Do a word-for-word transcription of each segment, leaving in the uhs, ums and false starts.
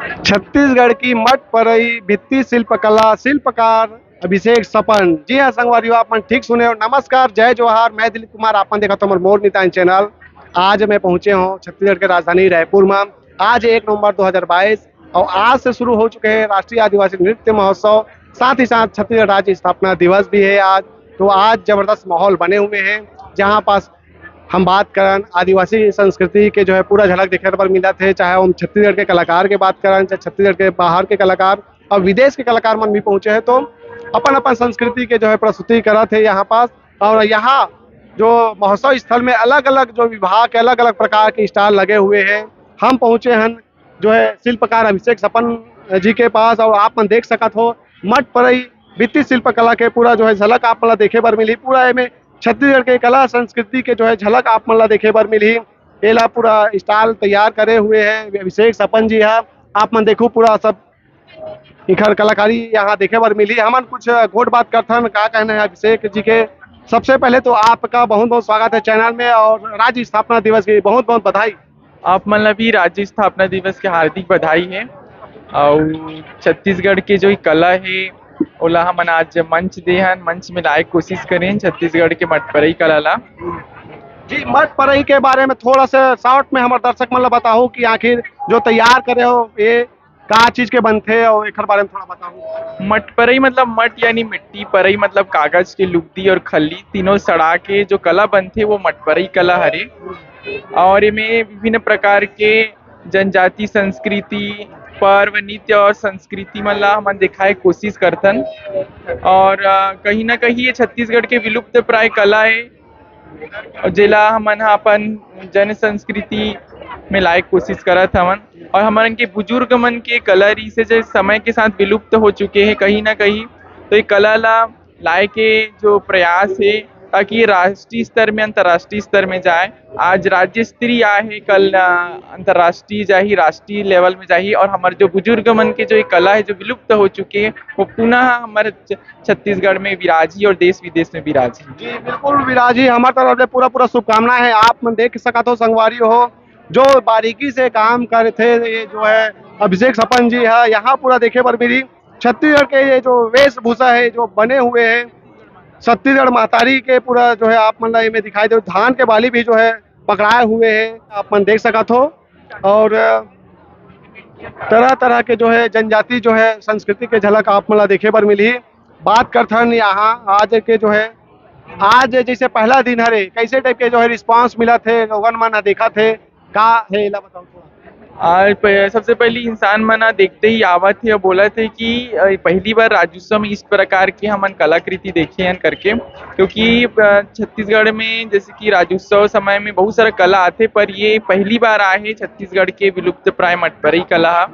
छत्तीसगढ़ की मटपरई भित्ती शिल्पकला, शिल्पकार अभिषेक सपन। जी हाँ संगवारी हो, आप मन ठीक सुने हो। नमस्कार, जय जोहार, मैं दिलीप कुमार, आप मन देखत हो हमर मोर मितान चैनल। आज मैं पहुंचे हूँ छत्तीसगढ़ के राजधानी रायपुर में। आज एक नवंबर दो हज़ार बाईस और आज से शुरू हो चुके हैं राष्ट्रीय आदिवासी नृत्य महोत्सव, साथ ही साथ छत्तीसगढ़ राज्य स्थापना दिवस भी है आज। तो आज जबरदस्त माहौल बने हुए हैं, जहाँ पास हम बात करन आदिवासी संस्कृति के जो है पूरा झलक देखे बर मिलत हे, चाहे हम छत्तीसगढ़ के कलाकार के बात करन, चाहे छत्तीसगढ़ के बाहर के कलाकार और विदेश के कलाकार मन भी पहुंचे हैं, तो अपन अपन संस्कृति के जो है प्रस्तुति करत हे यहाँ पास। और यहाँ जो महोत्सव स्थल में अलग अलग जो विभाग के अलग अलग प्रकार के स्टॉल लगे हुए हैं। हम पहुंचे हैं जो है शिल्पकार अभिषेक सपन जी के पास और आप मन देख सकत हो मटपरई भित्ती शिल्पकला के पूरा जो है झलक आप मन ला देखे बर मिलही। पूरा एमे छत्तीसगढ़ के कला संस्कृति के जो है झलक आप मन ला देखे बर मिलही। एला पूरा स्टॉल तैयार करे हुए है अभिषेक सपन जी हा। आप मन देखो पूरा सब इखर कलाकारी यहाँ देखे बर मिलही। हमन कुछ गोठ बात करथन, का कहना है अभिषेक जी के। सबसे पहले तो आपका बहुत बहुत स्वागत है चैनल में और राज्य स्थापना दिवस की बहुत बहुत बधाई। आप मन ला भी राज्य स्थापना दिवस के हार्दिक बधाई है। और छत्तीसगढ़ के जो ये कला है, ओला हमन आज मंच दे हन, मंच में लाए के कोशिश करें छत्तीसगढ़ के मटपरई कला ला। जी, मटपरई के बारे में थोड़ा सा शॉर्ट में हमारे दर्शक मन ला बताओ कि आखिर जो तैयार करे हो ये का चीज के बनथे और एकर बारे में थोड़ा बताओ। मटपरई मतलब मट यानी मिट्टी, परई मतलब कागज के लुगदी और खल्ली, तीनों सड़ा के जो कला बनथे वो मटपरई कला हरे। और एमे विभिन्न प्रकार के जनजाति संस्कृति, पर्व, नृत्य और संस्कृति मन ला हमन दिखाए के कोशिश करथन। और अ, कहीं ना कहीं ये छत्तीसगढ़ के विलुप्त प्राय कला है, और जेला हमन ह अपन जन संस्कृति में लाए के कोशिश करत हवन। और हमन के बुजुर्ग मन के कला रिहिसे जे समय के साथ विलुप्त हो चुके हैं कहीं ना कहीं, तो ये कला ला लाए के जो प्रयास है, ताकि ये राष्ट्रीय स्तर में, अंतर्राष्ट्रीय स्तर में जाए। आज राज्य स्तरीय आए है, कल अ, अंतर्राष्ट्रीय जाही, राष्ट्रीय लेवल में जाही। और हमारे जो बुजुर्ग मन के जो ये कला है जो विलुप्त हो चुके हैं, वो पुनः हमारे छ-, छत्तीसगढ़ में विराजी और देश विदेश में विराजी। जी बिल्कुल विराजी, हमारे तरफ से पूरा पूरा शुभकामना है। आप मन देख सकत हो संगवारी हो, जो बारीकी से काम करथे ये जो है अभिषेक सपन जी है, यहाँ पूरा देखे बर मिली। छत्तीसगढ़ के ये जो वेशभूषा है जो बने हुए हैं छत्तीसगढ़ महतारी के, पूरा जो है आप मन ला एमे दिखाई दे, धान के बाली भी जो है पकड़ाए हुए हैं, आप मन देख सकत हो। और तरह तरह के जो है जनजाति जो है संस्कृति के झलक आप मन ला देखे बर मिलही। बात करथन यहाँ आज के जो है, आज जैसे पहला दिन हरे, कैसे टाइप के जो है रिस्पांस मिलत हे, लोगन मन ह देखत हे, का हे एला बताओ थोड़ा। आज प-, सबसे पहली इंसान मन ह देखते ही आवत हे और बोलत हे कि अ, पहली बार राज्योत्सव में इस प्रकार के हमन कलाकृति देखे हन करके, क्योंकि अ, छत्तीसगढ़ में जैसे कि राज्योत्सव समय में बहुत सारा कला आथे, पर ये पहली बार आए हे छत्तीसगढ़ के विलुप्त प्राय मटपरई कला ह।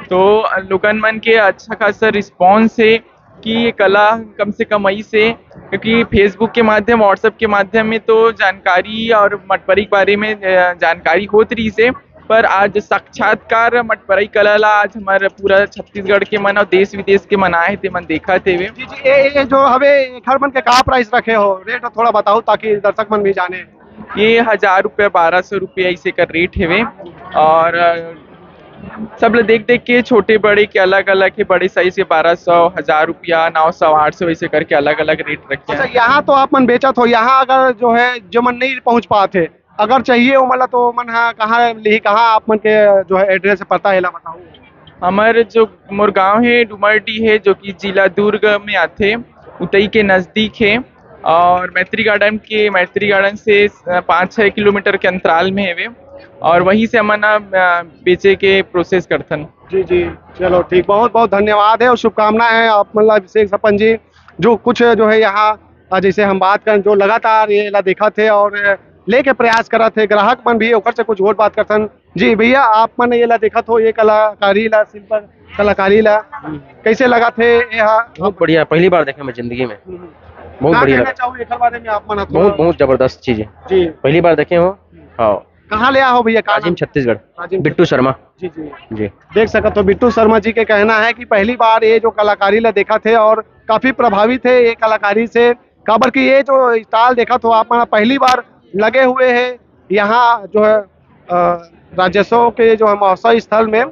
तो अ, लोगन मन के अच्छा खासा रिस्पॉन्स हे कि ये कला कम से कम अइस हे, क्योंकि Facebook के माध्यम, WhatsApp के माध्यम में तो जानकारी और मटपरई के बारे में अ, जानकारी होत रहिस हे, पर आज साक्षात्कार मटपरई कला ला आज हमारे पूरा छत्तीसगढ़ के मन और देश विदेश के मन आए हे, ते मन देखत हेवे। जी जी, ये, ये जो हवे एखर मन के का प्राइस रखे हो, रेट थोड़ा बताओ ताकि दर्शक मन भी जाने। ये हजार रुपया, बारह सौ रुपया इसे का रेट हेवे। और अ, सब ल देख देख के छोटे बड़े के अलग अलग हे, बड़े साइज के बारह सौ, हजार रुपया, नौ सौ, आठ सौ ऐसे करके अलग अलग रेट रखे अच्छा, हैं। यहाँ तो आप मन बेचत हो, यहाँ अगर जो है जो मन नहीं पहुँच पात हे, अगर चाहिए वो मन ला, तो मन हा कहाँ लिही, कहाँ आप मन के जो है एड्रेस पता है ला बताओ। हमर जो मोर गांव है डुमरडी है, जो कि जिला दुर्ग में आथे, उतई के नजदीक है। और मैत्री गार्डन के, मैत्री गार्डन से अ, पाँच छः किलोमीटर के अंतराल में हेवे। और वहीं से हमन ह, अ, बेचे के प्रोसेस करथन। जी जी, चलो ठीक, बहुत बहुत धन्यवाद है और शुभकामनाएं हैं आप, मतलब अभिषेक सपन जी, जो कुछ जो है यहाँ अ, जैसे हम बात करन, जो लगातार ये ला देखत हे और अ, लेके प्रयास करत हे, ग्राहक मन भी ओकर से कुछ गोठ बात करथन। जी भैया, आप मन ये ला देखत हो, ये कलाकारी ला, शिल्प कलाकारी ला, कैसे लगत हे ये हा? बहुत बढ़िया, पहली बार देखे मैं जिंदगी में। हम्म। बहुत का बढ़िया कहना लगा। चाहू एकर बारे में आप मन ह थोड़ा? बहुत, बहुत जबरदस्त चीज है। जी। पहली बार देखे हो। हाँ। कहाँ ले आए हो भैया, का नाम? छत्तीसगढ़। राजिम बिट्टू शर्मा। जी जी। जी। देख सकत हो बिट्टू शर्मा जी के कहना है कि पहली बार ये जो कलाकारी ला देखत हे और काफी प्रभावित हे ये कलाकारी से, काबर कि ये जो स्टॉल देखत हो आप मन पहली बार लगे हुए हे यहाँ जो है अ, राज्योत्सव के जो है महोत्सव स्थल में,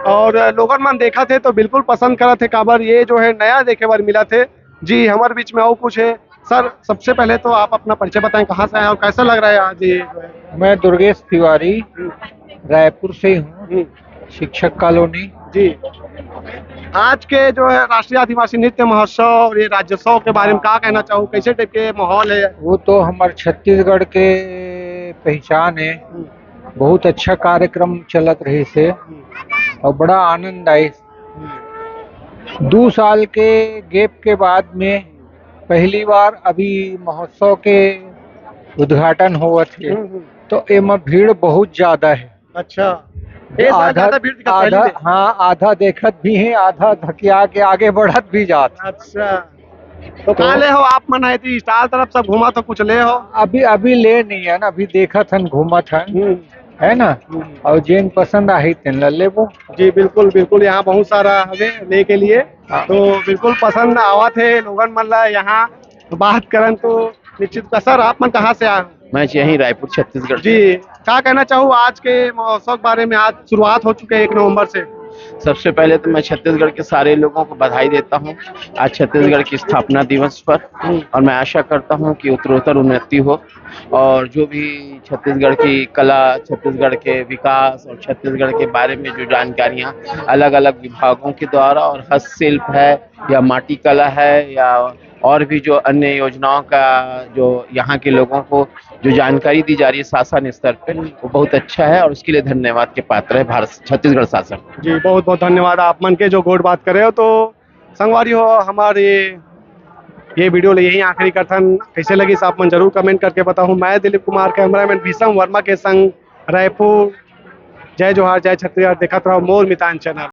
और लोगन मन देखत हे तो बिल्कुल पसंद करत हे, काबर ये जो है नया देखे बर मिलत हे। जी, हमर बीच में और कुछ है। सर, सबसे पहले तो आप अपना परिचय बताएं, कहाँ से आए और कैसा लग रहा है आज ये जो है? मैं दुर्गेश तिवारी, रायपुर से ही हूँ, हम्म, शिक्षक कॉलोनी। जी, आज के जो है राष्ट्रीय आदिवासी नृत्य महोत्सव और ये राज्योत्सव के बारे में का कहना चाहू, कैसे टाइप के माहौल है? वो तो हमार छत्तीसगढ़ के पहचान है। बहुत अच्छा कार्यक्रम चलत रहिस हे और बड़ा आनंद आइस। दू साल के गैप के बाद में पहली बार अभी महोत्सव के उद्घाटन होवत हे, हम्म, हम्म। तो एमा भीड़ बहुत ज्यादा है। अच्छा, ये साल आधा ज्यादा भीड़ दिखा पहले आधा से? हाँ, आधा देखत भी है, आधा धकिया के आगे बढ़त भी जात। अच्छा, तो कहाँ ले हो आप मन? है तो स्टॉल तरफ सब घूमा तो कुछ ले हो? अभी अभी ले नहीं है ना, अभी देखत हन, घूमत हन, हम्म, है ना? हम्म। और जेन पसंद आही तेन ला लेबो। जी बिल्कुल बिल्कुल, यहाँ बहुत सारा हवे ले के लिए। हाँ। तो बिल्कुल पसंद आवत है लोगन मन ला। यहाँ बात करन तो निश्चित का। सर, आप मन कहाँ से आए हो? मैं यहीं रायपुर, छत्तीसगढ़ से। जी, क्या कहना चाहूँ आज के महोत्सव के बारे में? आज शुरुआत हो चुके है एक नवंबर से। सबसे पहले तो मैं छत्तीसगढ़ के सारे लोगों को बधाई देता हूँ। आज छत्तीसगढ़ की स्थापना दिवस पर, और मैं आशा करता हूँ कि उत्तरोत्तर उन्नति हो और जो भी छत्तीसगढ़ की कला, छत्तीसगढ़ के विकास और छत्तीसगढ़ के बारे में जो जानकारियाँ अलग अलग विभागों के द्वारा, और हस्तशिल्प है या माटी कला है या और भी जो अन्य योजनाओं का जो यहाँ के लोगों को जो जानकारी दी जा रही है शासन स्तर पे, वो बहुत अच्छा है और उसके लिए धन्यवाद के पात्र है भारत, छत्तीसगढ़ शासन। जी, बहुत बहुत धन्यवाद आप मन के जो गोठ बात करे हो। तो संगवारी हो, हमारे ये वीडियो ले यही आखिरी करथन। कैसे लगिस आप मन जरूर कमेंट करके बताहू। मैं दिलीप कुमार, कैमरामैन भीषम वर्मा के संग रायपुर। जय जोहार, जय छत्तीसगढ़। देखत रहो मोर मितान चैनल।